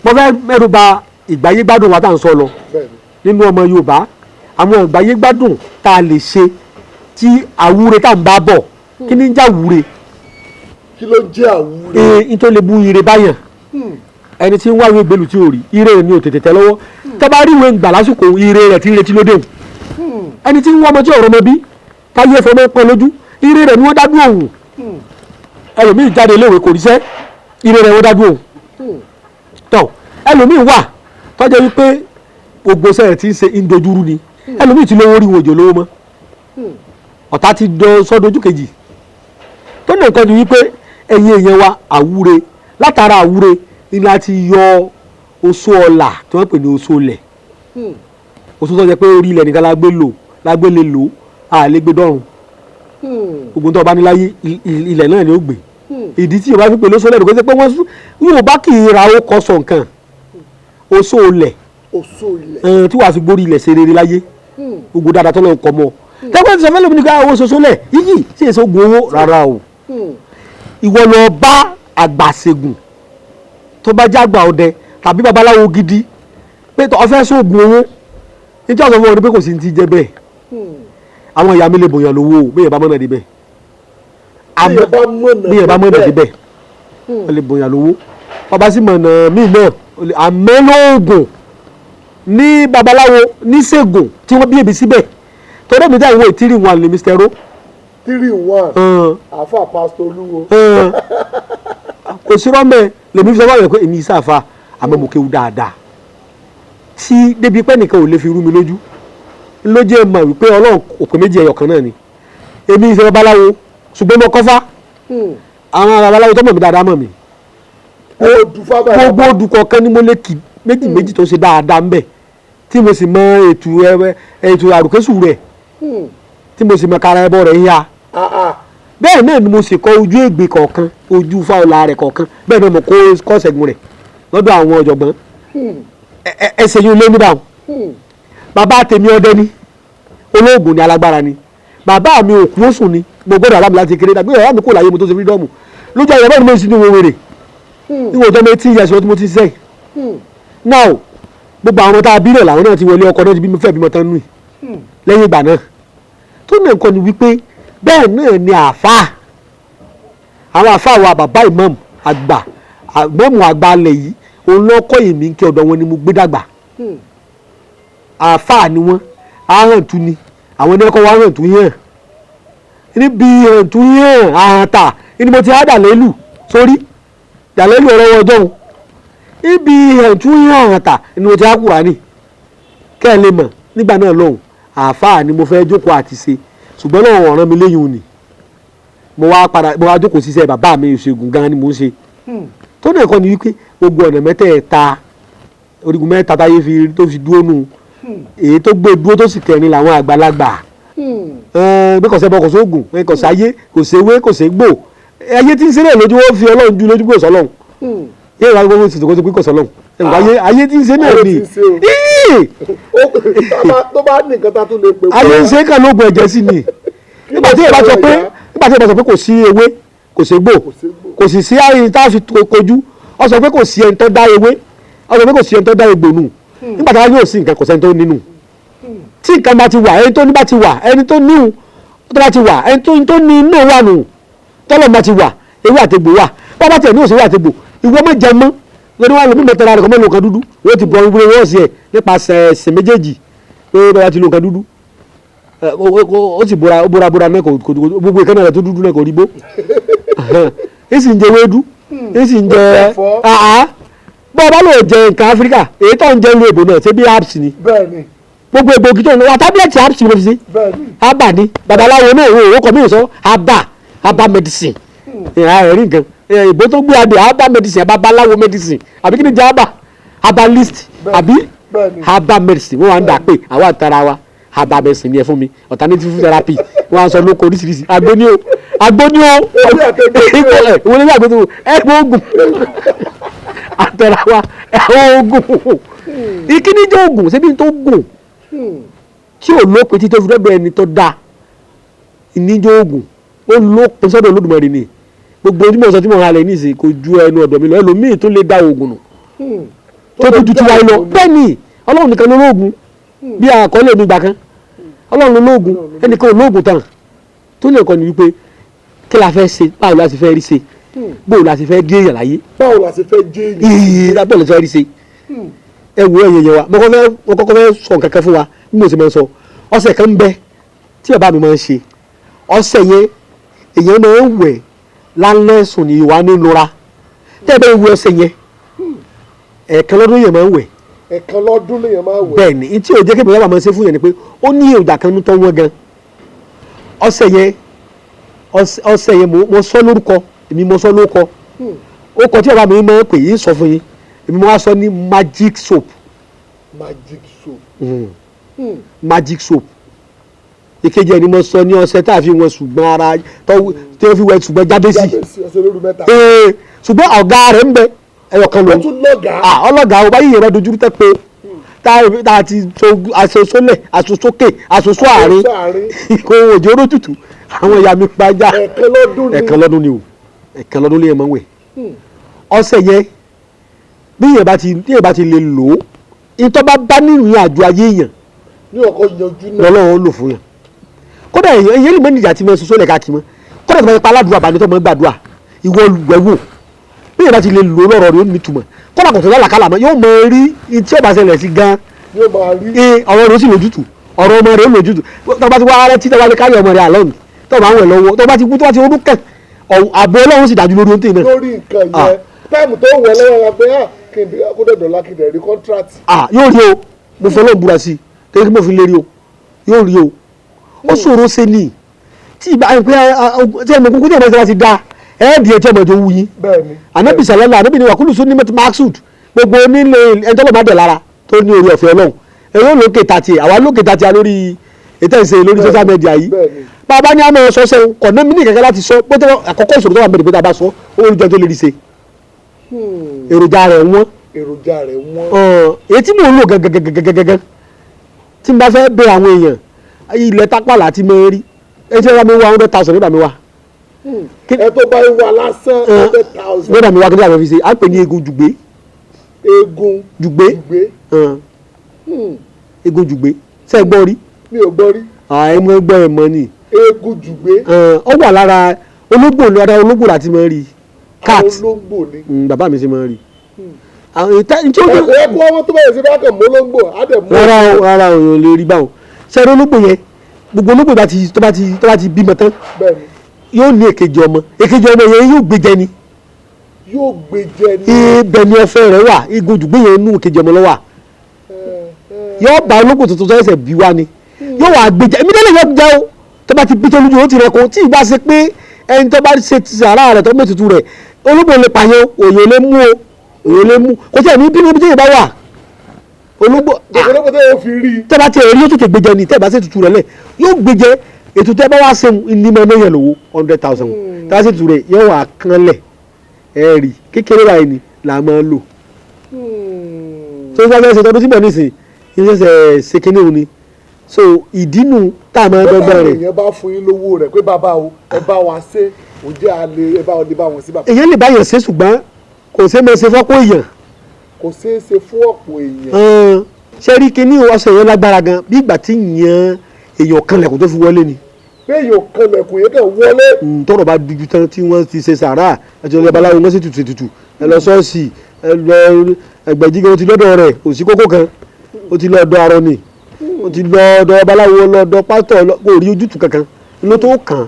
mo fẹ́ mẹ́nu bà ìgbáyé gbádùn wa tá à ń sọ lọ nínú ọmọ Yorùbá, àwọn ìgbáyé gbádùn tá a lè ṣe tí àwúre tá à ń bá bọ̀. Kí ni ń já wúre? Kí ló jẹ́ àwúre? Ee, n tó lè bu ire báyàn, ẹni tí ń wá ìwé ìgbélú tí ò rí ire ni ò tètè tẹ́ lọ́wọ́, tó bá rí ìwé ìgbà lásìkò, ire rẹ̀ tí ń retí lóde òun. Ẹni tí ń wá ọmọ tí ọ̀rọ̀ ọmọ bí táyé fọmọ pọn lójú, ire rẹ̀ ni wọ́n dá dúró òun. Ẹlòmíì jáde iléèwé kò ríṣẹ́, ire rẹ̀ wọ́n dá dúró òun. Tọ́ ẹlòmíì wà tọ́jọ́ wípé gbogbo sẹ́yìn tí ń ṣe ń dojúrú ni. Ẹlòmíì ti lówó rí, wọn òjò lówó mọ́, ọ̀tá ti dọ sọ́dọ̀jú kejì. Tó ní nǹkan ni wípé ẹ̀yin èèyàn wa, àwúre, látara àwúre ni la ti yọ oṣó ọlà tí wọ́n pè ní oṣó ilẹ̀, oṣó tó jẹ́ pé orí ilẹ̀ nìkan la gbé lò, la gbé lè lò, a lè gbé dọ́run. Gbogbo tó o bá ní láyé, ilẹ̀ náà ni ó gbé. Ìdí tí Yorùbá fi pè lóṣó lẹ́nu kó ṣe pé wọ́n sún Yorùbá kì í ra ó kọ́ sọ nǹkan oṣó ilẹ̀. Oṣó ilẹ̀. Tí wàá fi gbórí ilẹ̀ ṣe rere láyé, gbogbo dáadáa tó lọ́ọ́ kọ́ mọ́ tẹ́gbẹ́ ti sọ fẹ́ lómi ní ká owó ṣoṣo lẹ̀ yíyí tí èso gun owó rárá o. Ìwọ lọ bá àgbàṣègùn tó bá jágbà ọdẹ tàbí babaláwo gidi pé tó ọfẹ́ sóògùn owó, níjọ́ sọ fún ọ ní pé kò sí ti jẹ bẹ́ẹ̀. Àwọn ìyá mi lè bòyàn lówó o, bẹ́ẹ̀ bá mọ̀nà débẹ̀. Bí bá mọ̀nà. Bí bá mọ̀nà débẹ̀, ó lè bòyàn lówó. Ọba sì mọ̀nà míì náà, àmọ́ lóògùn ní babaláwo níṣègùn tí wọ́n bí èmi síbẹ̀ torí èmi dá ìwé three one lè Mr. Ro. Three in one, àáfà pásítọ̀ Olúwo. Kò sí rọ́mẹ̀ lèmi fi sọ fún àwọn pé èmi ìsáfà, àmọ́ mo kéwu dáadáa tí débi pé nìkan ò lè fi rú mi lójú ló jẹ́ mọ̀ wípé Ọlọ́run òpè méjì, ẹyọ kan náà ni. Èmi ìṣe babaláwo, ṣùgbọ́n mo kọ́fá. Àwọn babaláwo tó mọ̀ mí dáadáa mọ̀ mí. Gbogbo odù kọ̀ọ̀kan ni mo lè kì méjì méjì tó ṣe dáadáa ń bẹ̀, tí mo sì mọ ètò ètò àrùkẹ́sù rẹ̀, tí mo sì mọ kára ẹbọ rẹ̀ yá. Bẹ́ẹ̀ náà ni mo sì kọ ojú ègbè kọ̀ọ̀kan, ojú fáwọlà rẹ̀ kọ̀ọ̀kan. Bẹ́ẹ̀ náà mo kó kọ́ ṣẹ́gun rẹ̀ lọ́dọ̀ àwọn ọ̀jọ̀gbọ́n. Ẹsẹ̀ yìí lé níbà. Bàbá tèmi ọdẹ ni, olóògùn ni, alágbára ni bàbá mi. Òkú ó sùn ni mo gbọ́dọ̀ àbá mi láti kéré dàgbé. Bàbá mi kò láyé mo tó ṣe freedom lójú ayé. Bàbá mi mo sì ní wo wèrè níwọ̀n ọjọ́ méjì yẹn sọ tí mo ti sẹ́yìn. Now, gbogbo àwọn tá a bí náà làwọn náà ti wọlé ọkọ náà, ti bí fẹ́ bímọ tán nù lẹ́yìn ìgbà náà. Tó ní nǹkan ni wípé bẹ́ẹ̀ náà ni àáfàá, àwọn àáfàá wa, bàbá ìmáàmù àgbà, ìmáàmù àgbà alẹ̀ yìí, òun ló kọ́ èmi kí ọ̀dọ̀ wọn ni mo gbé dàgbà. Àáfàá ni wọ́n, ahàntú ni àwọn ẹni ẹ̀kọ́ wa, hàntú yẹn níbi hàntú yẹn àhàntà ni mo ti á dàlélù sórí dàlélù ọ̀rọ̀ ọjọ́ òun ibi hàntú yẹn àhàntà ni mo ti á Kùránì. Kẹ́ ẹ lè mọ̀ nígbà náà lọ́hùn, àáfàá ni mo fẹ́ jókòó àti ṣe, ṣùgbọ́n náà ọ̀ràn mi léyìn òní, mo wá padà, mo wá jókòó síṣẹ́ bàbá mi. Ìṣègùn gan ni mò ń ṣe. Tó náà kọ́ ni wípé gbogbo ọ̀nà mẹ́tẹ̀ẹ̀ta, orígun mẹ́ta táyé fi tó fi dúró nù, èyí tó gbé dúró tó sì kẹrin làwọn àgbàlagbà pé kò sẹ́bọ, kò sóògùn, kò sáyé, kò séwé, kò ségbò. Ayé tí ń ṣe náà lójú wọ́n fi Ọlọ́run ju lójú pé kò sọ́lọ́run yé ìwà gbogbo sì tó kó tó pé kò sọ́lọ́run ayé tí ń ṣe náà ni. Tó bá ní nǹkan tá a tún lè pè. Ayé ń ṣe kàn lóògùn ẹ̀jẹ̀ sí ni. Nígbà tí ìbá sọ pé kò sí ewé, kò ségbò, kò sì sí àyè tá a fi kojú, ọ sọ pé kò sí ẹni tó dá ewé, ọ sọ pé kò sí ẹni tó dá egbò nù. Nígbà tí wọ́n yóò sí nǹkan, kò sẹ́ni tó nínú. Tí nǹkan bá ti wà, ẹni tó ní bá ti wà, ẹni tó níhun tó bá ti wà, ẹni tó ní inú wà nù. Tọ́lọ̀ bá ti wà, ewé àtegbò wà. Bá bá tiẹ̀ ní òsèwé àtegbò, ìwọ má jẹ mọ́ lórí wọn lómi mẹ́tẹ́ra rẹ̀ kọ́ mọ́ lò nǹkan dúdú. Wọ́n ti bọ̀ wúwo wọ́n sì ẹ̀ nípasẹ̀ ẹ̀sìn méjèèjì pé bá ti lo nǹkan dúdú, ó sì bora, ó bora bora náà, kò gbogbo ìkànnì rẹ̀ tó dúdú náà kò rí bó. Ẹ sì ń jẹ ewédú, ẹ sì ń jẹ bọ́ ọ bá lò jẹ nǹkan Áfíríkà, èyí tó ń jẹ lu èbò náà ṣé bí herbs ni. Gbogbo egbògi tó ń lò wà, tablet herbs ló fi sí. Herbal ni. Babaláwo náà ìwé òwò kọ mí sọ herbal, herbal medicine ìhà ẹ̀rí nǹkan ìbò tó gbé adé herbal medicine, babaláwo medicine, àbí kí ni jẹ́ herbal, herbalist, àbí herbal medicine. Wọ́n wá ń dà pé àwa àtàrà wa herbal medicine ni ẹ fún mi, alternative therapy. Wọ́n á sọ lóko oríṣiríṣi àgbo ní o, àgbo ní o, ìwọ ní àgbo tó ẹ gbọ́ oògùn àtàrà wa oògùn. Ìkíní jẹ́ oògùn ṣébi tó gùn tí ò lópin tí tó fi dọ́dọ̀ ẹni tó dáa. Ìníjó oògùn ó lópin sọ́dọ̀ Olódùmarè ni. Gbogbo ojú mọ̀ sọ tí mo halẹ̀ nísìnyí kò ju ẹnu ọ̀dọ̀ mi lọ. Ẹlòmíì tó lè da oògùn nù tó tó ju tiwa lọ. Bẹ́ẹ̀ ni Ọlọ́run nìkan ló lóògùn, bí àkọọ́lẹ̀ mi gbà kan Ọlọ́run ló lóògùn, ẹnìkan ò lóògùn tán. Tó lè kọ́ ni wípé kí la fẹ́ ṣe, báwo la ti fẹ́ rí ṣe, báwo la ti fẹ́ dé èèyàn láyé, báwo la ṣe fẹ́ jẹ́ èèyàn, báwo la ti fẹ́ rí ṣe. Ẹ wo ẹ̀yẹ̀ yẹn wa, mo kọ́kọ́ fẹ́ sọ nǹkan kan fún wa bí mo ṣe máa ń sọ. Ọ̀sẹ̀ kan ń bẹ tí bàbá mi máa ń ṣe. Ọ̀sẹ̀ yẹn èèyàn máa ń wẹ̀ lálẹ́ sùn ní ìwà nínúra. Tẹ́ ẹ bá wẹ̀ ọ̀sẹ̀ yẹn, ẹ̀ẹ̀kan lọ́dún yẹn máa ń wẹ̀. Ẹ̀ẹ̀kan lọ́dún lèèyàn máa wẹ̀. Bẹ́ẹ̀ ni, tí ò jẹ́ kébìrì bàbá máa ń ṣe fún yẹn ni pé ó ní èròjà kan tó wọ́n gan. Ọ̀sẹ̀ yẹn ọ̀sẹ̀ yẹn mo sọ lórúkọ, èmi mo sọ lórúkọ. Ó kọ tí bàbá mi máa ń pè yín sọ fún yín, èmi mo wá sọ ní magic soap. Magic soap. Magic soap. Ìkejì ẹni mo sọ ní ọṣẹ tá a fi wọn ṣùgbọ́n ara tí wọ́n fi wẹ ṣùgbọ́n jábẹ́sì. Ṣùgbọ́n ọ̀gá rẹ̀ ń bẹ ẹyọ kan lọ. Ọlọ́gàá ọba yìí yẹn dojú tẹ́ pé tá a ti aṣọ sólẹ̀, aṣọ sókè, aṣọ só àárín, kò òjò rótùtù àwọn ìyá mi pàjá. Ẹ̀ẹ̀kan lọ́dún ni o, ẹ̀ẹ̀kan lọ́dún lè máa ń wẹ̀. Ọṣẹ yẹn bí yẹn bá ti lè lò ó, ìtọ́ bá bá nínú àjò ayé yẹn lọ́lọ́run ó lò fún yẹn. Kódà èyàn lè mọ níjà tí mo sọ sólẹ̀ káàkiri mọ́. Kódà tó bá yẹ pa aládùúgbò àbáni tó mọ́ gbàdúrà ìwọ wẹ̀wò bí yẹn bá ti lè lò lọ́rọ̀ rẹ̀ ó ní ìtumọ̀. Kódà kò tó lálàkàlà mọ́, yóò mọ rí tí ó bá ṣẹlẹ̀ sí gan. Ọ̀rọ̀ rẹ̀ ó sì lójútù, ọ̀rọ̀ ọmọ rẹ̀ ó lójútù. Tó bá ti wá rẹ́ tí tó bá lè kárí ọmọ rẹ̀ àlọ́ọ̀nì tó bá ń wẹ̀ lọ́wọ́, tó bá ti kú tó bá ti ronú kàn, àbọ̀ Ọlọ́run sì dájú lórí ohun tí náà. Lórí nǹkan yẹn táìmù tó wẹ̀ lọ́wọ́ wa pé kó dọ̀dọ̀ lákìdẹ̀ rí contract. Yóò rí o, mo fọlọ́ búra sí i kékeré mo fi lè rí o, yóò rí o. Ó ṣòro ṣe ni tí ìgbà pé tí ẹnu kúkú tí ẹ̀mọ́ ìṣẹ́ra ti da ẹ̀ẹ́dì ẹ̀ tí ọmọ ìjọ wù yín. Ànábì sàlẹ́lá ànábì ni wàkúlù sún ní mẹ́tì maxud gbogbo onílé ẹjọ́ lọ́ọ́ má dẹ̀ lára tó ní orí ọ̀fẹ́ Ọlọ́run ẹ̀yọ́ lókè tàtì àwa lókè tàtì lórí ètò ìṣe lórí social media yìí. Bàbá ní àmọ́ sọ sẹ́wọ̀n kọ̀ọ̀nà mí ní kẹ̀kẹ́ láti sọ pé àkọ́kọ́ ìṣòro tó wà mẹ́rin pé tá a bá sọ ó rí jẹun tó lè rí ṣe. Èròjà rẹ̀ wọ́n. Èròjà rẹ̀ wọ́n. Èyí tí mò ń lò gẹ́gẹ́gẹ́gẹ́gẹ́ tí n bá fẹ́ bẹ àwọn èèyàn ilẹ̀ tápàlà tí mo rí ẹ tí wọ́n bá mi wá 100,000 nígbà mi wá. Ẹ tó bá wà lásán 100,000. Nígbà mi wá kí ni àwọn fi ṣe à ń pè ní eegun jùgbé. Eegun jùgbé. Eegun jùgbé ṣé ẹ gbọ́ rí. Mi ò gbọ́ rí. Ẹ mọ gbọ́ ẹ mọ ni. Eegun jùgbé. Ó wà lára ológbò ní ara ológbò láti mọ rí. Cat ológbò ni. Bàbá mi ṣe mọ rí. Ẹ kú ọmọ tó bẹ̀rẹ̀ sí bá kàn mọ́ ológbò á dẹ̀ mú. Rárá o, rárá o, ò lè rí báwọn. Ṣé ológbò yẹn gbogbo ológbò tó bá ti bímọ tán yóò ní èkejì ọmọ, èkejì ọmọ yẹn yóò gbé jẹ ni. Yóò gbé jẹ ni. Ibẹ̀ ni ọ̀fẹ́ rẹ̀ wà, igun jùgbé yẹn nú èkejì ọmọ ló wà. Yóò bá ológbò tuntun tó ṣẹ̀ṣẹ̀ bí wá ni yóò wà gbé jẹ, èmi délé yóò jẹ o. Tó bá ti bí tó lójú ó ti rẹ kó tí ì bá ṣe pé ẹni tó bá ṣe sàrà rẹ̀ tó mẹ́tutù rẹ̀ ológbò lè pààyàn, òye lè mú o, òye lè mú kò tí ẹ̀ ní bínú ibi tí yẹn bá wà. Ológbò tẹ́ bá ti rí yóò tètè gbé jẹ ni, tẹ́ bá ṣe tutù rẹ̀ lẹ̀ yóò gbé jẹ. Ètò tẹ́ bá wá ṣe ní mọ ẹ̀yẹ lówó 100,000 tẹ́ bá ṣe tutù rẹ̀ yóò wà kánlẹ̀ ẹ̀ rí kékeré báyìí ni là máa ń lò. Tó bá fẹ́ ṣe tọdún tí mò ń nísìn yóò ṣẹ̀ṣẹ̀ ṣe kíní òun ni. So ìdínú tá a máa ń dọ́gbọ́n rẹ̀. Èèyàn bá fún yín lówó rẹ̀ pé bàbá o ẹ bá wa ṣe ò jẹ́ àlè ẹ bá wa lè bá wọn sí bàbá. Èèyàn lè bá yàn ṣe ṣùgbọ́n kò ṣeé máa ṣe fọ́pọ̀ èèyàn. Kò ṣeé ṣe fún ọ̀pọ̀ èèyàn. Ṣé rí kíní ọ̀sẹ̀ yẹn lágbára gan bí ìgbà tí yàn èèyàn kanlẹ̀kùn tó fi wọlé ni. Pé èèyàn kanlẹ̀kùn yẹn kàn wọlé. Tọ́rọ̀ bá dúdú tán tí wọ́n ti ṣe sàárà àti ọlọ́ba aláwo wọ́n sì tutù tutù ẹ lọ ṣọ́ọ̀ṣì ẹ lọ ẹgbẹ̀jì gan ti lọ́dọ̀ rẹ̀ kò sí kókó kan ó ti lọ ọ̀dọ̀ arọ ni ó ti lọ ọ̀dọ̀ babaláwo lọ ọ̀dọ̀ pásítọ̀ kò rí ojútùú kankan ló tó kàn.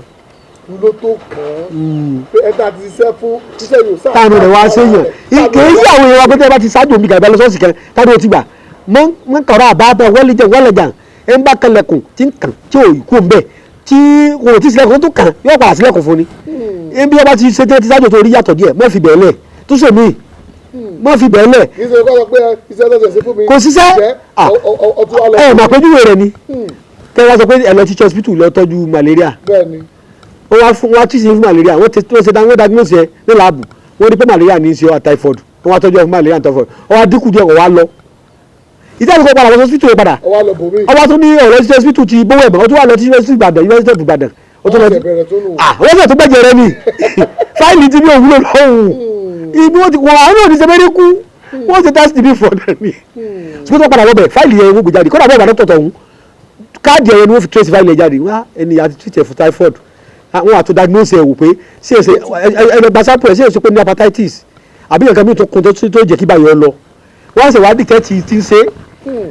Ló tó kàn án pé ẹ ta ti ṣiṣẹ́ fún iṣẹ́ yóò sáà. Táwọn rẹ̀ wá séèyàn kì í sí àwọn èèyàn wa pé tẹ́ ẹ bá ti ṣáájú omi gàgbà lọ ṣọ́ọ̀ṣì kan táwọn ò ti gbà mọ́ kọ̀ọ̀rọ̀ àbábọ̀ wọ́lẹ̀jà wọ́lẹ̀jà ẹ ń bá kanlẹ̀kùn tí ń kàn tí ò kú ń bẹ̀ tí kò tí sílẹ̀kùn tó kàn yóò padà sílẹ̀kùn fún ni. Bí wọ́n bá ti ṣe tẹ́ ti ṣáájú tó rí yàtọ̀ díẹ̀ mọ́ fi bẹ̀ẹ́ lẹ̀ tó ṣe mí mọ́ fi bẹ̀ẹ́ lẹ̀. Kò ṣiṣẹ́ ẹ mà péjúwe rẹ̀ ni tẹ́ wá sọ pé ẹ lọ teach hospital lọ tọ́jú malaria wọ́n wá fún wọ́n tíṣe fún malaria wọ́n ṣe wọ́n diagnose ẹ ní láàbù wọ́n rí pé malaria ní í ṣe ọ typhoid wọ́n wá tọ́jú ẹ fún malaria and typhoid wọ́n wá dínkù díẹ̀ wọ́n wá lọ. Ìtẹ́lẹ̀ kọ́ padà lọ hospital padà ọba tó ní ọ̀rọ̀ títí hospital ti bówó ẹ̀mọ́ ó tún wà lọ títí hospital Ìbàdàn University of Ìbàdàn Ó tó lọ Wọ́n ṣẹ̀ bẹ̀rẹ̀ tó nù. Ah, wọ́n sì tó gbẹ́jẹ̀ rẹ ni fáìlì ti ní òwúlò lọ́hùn ibi wọ́n ti wọ́n àwọn náà ní sẹ́mẹ́rẹ́ kú, wọ́n ti test bí fọ́ náà ni. Ṣùgbọ́n tó padà lọ́bẹ̀, fáìlì yẹn wọ́n gbé jáde. Kọ́dà bẹ́ẹ̀ bá dọ́tọ̀ tọ̀hún, káàdì ẹ̀yẹ ni wọ́n fi trace fáìlì yẹn jáde wá. Ẹni àti treat ẹ̀ fún typhoid, àwọn àti diagnose ẹ̀ wò pé ṣé ẹsẹ̀ ẹ lọ gba sample ẹ̀, ṣé èso pé ní hepatitis àbí nǹkan mìíràn tó kún tó jẹ́ kí báyọ̀ lọ. Wọ́n ṣe wá dictate tí ń ṣe,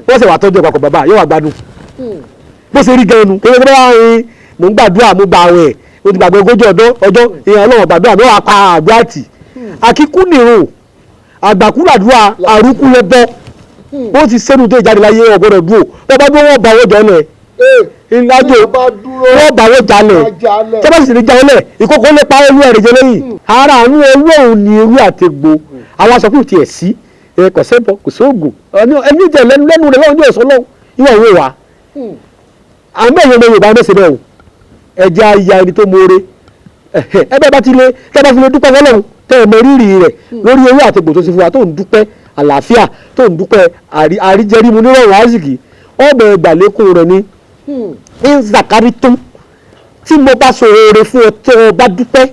wọ́n ṣe wá tọ́jú ẹ̀ papọ̀. Bàbá yóò wá gbádùn bó ṣe rí gan-an. Kí ló dé bá ń mò ń gbàdúrà, mo gbà àwẹ̀, mo ti gbàgbé 40 ọjọ́ ìyẹn, Ọlọ́run gbàdúrà mi, wàá pa àdúrà tì. Àkíkú nìrun, àgbàkúràdúrà àrùkú lọ bọ́ ó ti sẹ́nu tó ìjáde láyé. Ọ̀gbọ́dọ̀ dúró, wọ́n bá dúró, wọ́n bá owó jọ lẹ̀ ìlàjò. Wọ́n bá dúró, wọ́n bá owó jalẹ̀. Wọ́n jalẹ̀. Tí wọ́n bá sì ní jalẹ̀, ìkókó lè pa olú ẹ̀rẹ̀ jẹ lẹ́yìn ara àánú Ọlọ́run ní ewé àtegbò. Àwọn aṣọ kò tiẹ̀ sí ẹ, kò sẹ́bọ̀, kò sóògùn ẹni jẹ lẹ́nu lẹ́nu rẹ̀ lọ́wọ́ ní ọ̀sán lọ́wọ́ ìwà òwe wa. Àmọ́ ẹ̀yin ọmọ Yorùbá mẹ́sẹ̀ bẹ́ẹ̀ o, ẹ̀jẹ̀ aya ẹni tó mọ̀ọ́rẹ́ ẹ bẹ́ẹ̀ bá ti lé tẹ́ bá fi lè dúpẹ́ fọlọ́run, tẹ́ ẹ mọ rírì rẹ̀ lórí ewé àtegbò tó ti fún wa, tó ń dúpẹ́ àlàáfíà, tó ń dúpẹ́ àríjẹrímu nírọ̀rùn àásìkì, ọbẹ̀ ìgbàlékún rẹ̀ ni ń zakari tó tí mo bá sọ oore fún ọ tó o bá dúpẹ́.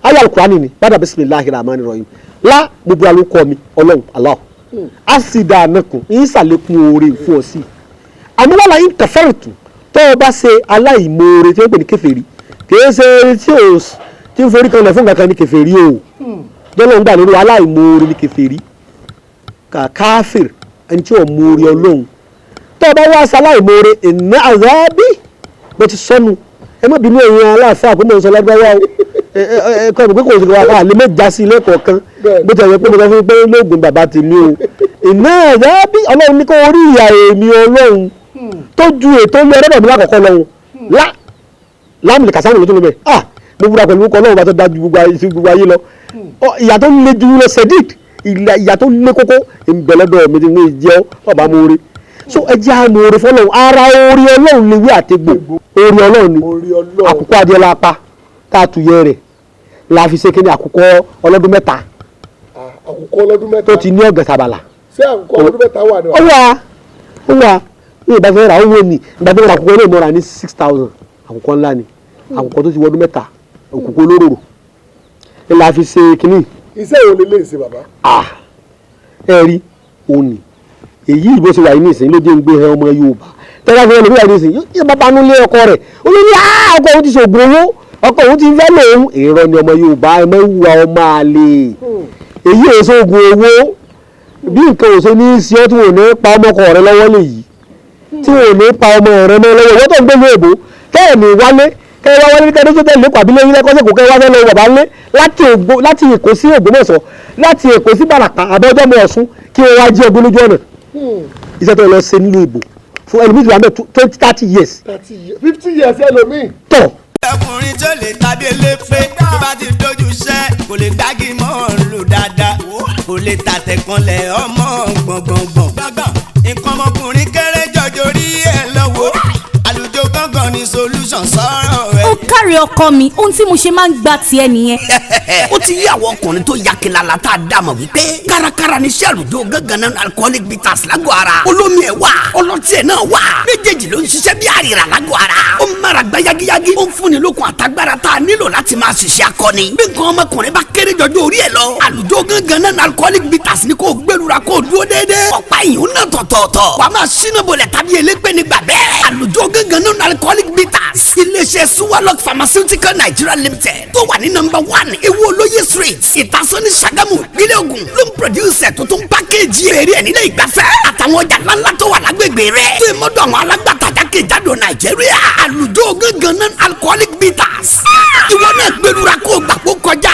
Ayé alukurani ni bàdà bisimilahi rahman rahim la mo búra ló kọ́ mi Ọlọ́run Allah asida anakun ń sàlékún oore fún ọ sí i. Àmọ́ wàhálà yín kẹfẹ́rìtù tó o bá ṣe aláìmoore tí wọ́n pè ní kèfèrí, kìí ṣe tí o tí ń forí kanlẹ̀ fún kankan ní kèfèrí o. Dọ́là ń gbà lórí aláìmoore ní kèfèrí káfíìr, ẹni tí ò moore Ọlọ́run. Tó o bá wá ṣe aláìmoore, ìná àzábí bó ti sọnù. Ẹ má bínú ẹ̀yin aláàfáà pé mo ń sọ lágbáwá o. Ẹ ẹ ẹ kọ́ ẹ pé kò sí wa lè má já sí ilé kọ̀ọ̀kan. Bó ti ẹ̀ yẹ pé mo sọ fún yín pé lóògùn bàbá tèmi o, ìná àzábí Ọlọ́run ní kó orí ìyà èmi Ọlọ́run tó ju ètò ilé ọlọ́dọ̀ mi lákọ̀ọ́kọ́ lọ́hùn lá láàmì kàsáàmù ló tún lọ bẹ̀. Ah, mo búra pẹ̀lú orúkọ Ọlọ́run bá tó dájú gbogbo ayé sí gbogbo ayé lọ. Ìyà tó le ju lọ sedic, ìyà tó le kókó ìbẹ̀lẹ́dọ̀ mi ti ní ìjẹ́ ọba mo rí. So ẹ jẹ́ àmọ́ oore fọlọ́run. Ara oore Ọlọ́run lè wí àtegbò, oore Ọlọ́run ni. Orí Ọlọ́run. Àkùkọ adìẹ la pa tá a tù yẹ rẹ̀ la fi ṣe kíni, àkùkọ ọlọ́dún 3. Ah, àkùkọ ọlọ́dún 3. Tó ti ní ọ̀gẹ̀ sàbàlà. Ṣé àkùkọ ọlọ́dún 3 wà ní? Ó wà, ó wà. Ní ìbá fẹ́ ra owó ni ìgbà tó ra àkùkọ ilé ìmọ̀ra ní 6,000. Àkùkọ ńlá ni, àkùkọ tó ti wọdún 3, àkùkọ olóròrò ẹ la fi ṣe kínní. Iṣẹ́ wo lè lè ṣe, bàbá? Ah, ẹ rí òun ni èyí bó ṣe wà yìí nísìnyí ló jẹ́ ń gbé ọmọ Yorùbá tẹ́lá fi ẹlòmíràn nísìnyí yóò bá banú lé ọkọ rẹ̀. Ó ní ní "Ah, ọkọ òun ti ṣògùn owó, ọkọ òun ti fẹ́ lòun." Èrò ni ọmọ Yorùbá ẹ mọ́ wùwà ọmọ àlè. Èyí ò ṣògùn owó bí nǹkan ò ṣe ní í ṣe ọ́ tí wọn ò ní pa ọmọkọ rẹ lọ́wọ́ lèyí tí wọn ò ní pa ọmọ rẹ mọ́ lọ́wọ́. Ìwọ́n tó ń gbé ní èbó kẹ́ẹ̀mí wálé, kẹ́ẹ̀ wá wálé, kẹ́ẹ̀ tó tẹ̀lé kọ́ àbílẹ̀ yín lẹ́kọ́sẹ̀ kò kẹ́ẹ̀ wá fẹ́ lọ bàbá ńlé láti Ògbó, láti Èkó sí Ògbómọ̀ṣọ́, láti Èkó sí Bàràpá àbẹ́ọ́jọ́ mọ́ Ọ̀ṣun, kí wọ́n wá jí ọgbọ́n lójú ọ̀nà. Iṣẹ́ tó lọ ṣe nílùú ìbò fún ẹlòmíì tí wàá mẹ́ 20, 30 years. 30 years, 50 years ẹlòmíì. Tọ̀. Ọkùnrin tó lè tàbí elépè tó bá ti dojú iṣẹ́, kò lè gbági mọ́ lò dáadáa, kò lè tàtẹ̀kànlẹ̀ ọmọ gbọ̀ngbọ̀ngbọ̀n. Nǹkan ọmọkùnrin kéré jọjọ rí ẹ lọ́wọ́. Àlùjọ gángan ni solution sọ̀rọ̀ rẹ̀. Ó káre ọkọ mi, ohun tí mo ṣe máa ń gba tiẹ̀ nìyẹn. Ó ti yí àwọn ọkùnrin tó ya kilala tá a dá mọ̀ wípé kárakára ni iṣẹ́ àlùjọ gángan náà alcoholic bitters lágọ̀ ara. Olómi ẹ̀ wà, ọlọ́tí ẹ̀ náà wà, méjèèjì ló ń ṣiṣẹ́ bí àrìrà lágọ̀ ara. Ó ń mára gbá yagiyagi, ó ń fúnni lókun àtagbára tá a nílò láti máa ṣiṣẹ́ akọni. Bí nǹkan ọmọkùnrin bá kéré jọjọ orí ẹ̀ lọ, àlùjọ gángan náà alcoholic bitters ni kò gbẹlura kó dúró déédéé. Ọ̀pá ìyún náà tọ̀tọ̀ọ̀tọ̀, wàá máa ṣínà bolẹ̀ tàbí elépè nígbà bẹ́ẹ̀. Àlùjọ gángan náà alcoholic bitters, iléeṣẹ́ Suwalok Pharmaceutical Nigeria Limited tó wà ní number 1 Ewu Olóye Street, Ìtasọ́ní, Ṣàgámù, ìpínlẹ̀ Ògùn ló ń produce ẹ̀ tó tún package èrè ẹ̀ nílé ìgbafẹ́ àtàwọn ọjà ńláńlá tó wà lágbègbè rẹ̀ tó ìmọ̀dọ̀ àwọn alágbàtà jákèjádò Nàìjíríà. Àlùjọ gángan náà alcoholic bitters, ìwọ náà gbẹlura kó gbà kó kọjá.